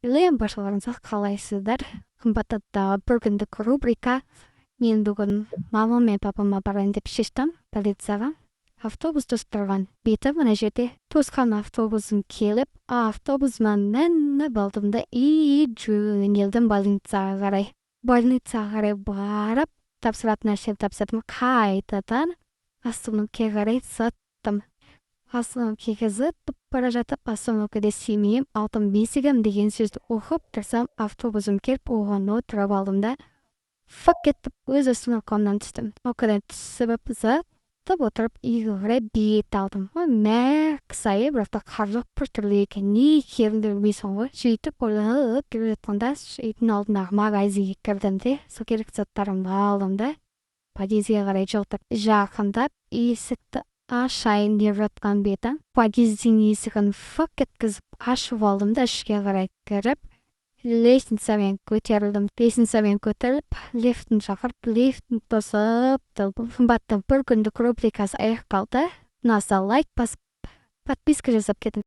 Сәлем баршаларыңызға, қалайсыздар? Қымбатты, бір күндік рубрика. Мен бүгін мамам мен папама барайын деп шештім больницаға. Автобус тосып тұрған беті мына жерде тосқан автобусым келіп, автобусыма мініп алдым да и жөнелдім больницаға қарай. Больницаға қарай барып, тапсыратын нәрсемді тапсырдым, қайтадан остановкаға қарай зыттым. Остановкаға зытып бара жатып, остановкада «Семейім, алтын бесігім» деген сөзді оқып тұрсам, автобусым келіп, оған отырып алдым да, фак етіп өз остановкамнан түстім. Остановкадан түсіп, зытып отырып, үйге қарай бет алдым. Ой, мә, қысайы, бірақ та қар жоқ, біртүрлі екен, не екенін білмейсің ғой. Сөйтіп ойланып келе жатқанда, үйдің алдындағы магазинге кірдім де, сол керек заттарымды алдым да, подъездге қарай жол жақындап, есікті ашайын деп жатқан беті подъездің есігін фак еткізіп ашып алдым да, ішке қарай кіріп, лестницамен көтерілдім. Лестницамен көтеріліп, лифтін шақырып, лифтін тосып тұрдым. Қымбатты, бір күндік рубрикасы аяқталды. Ұнаса, лайк басып, подписка жасап кетіңіз.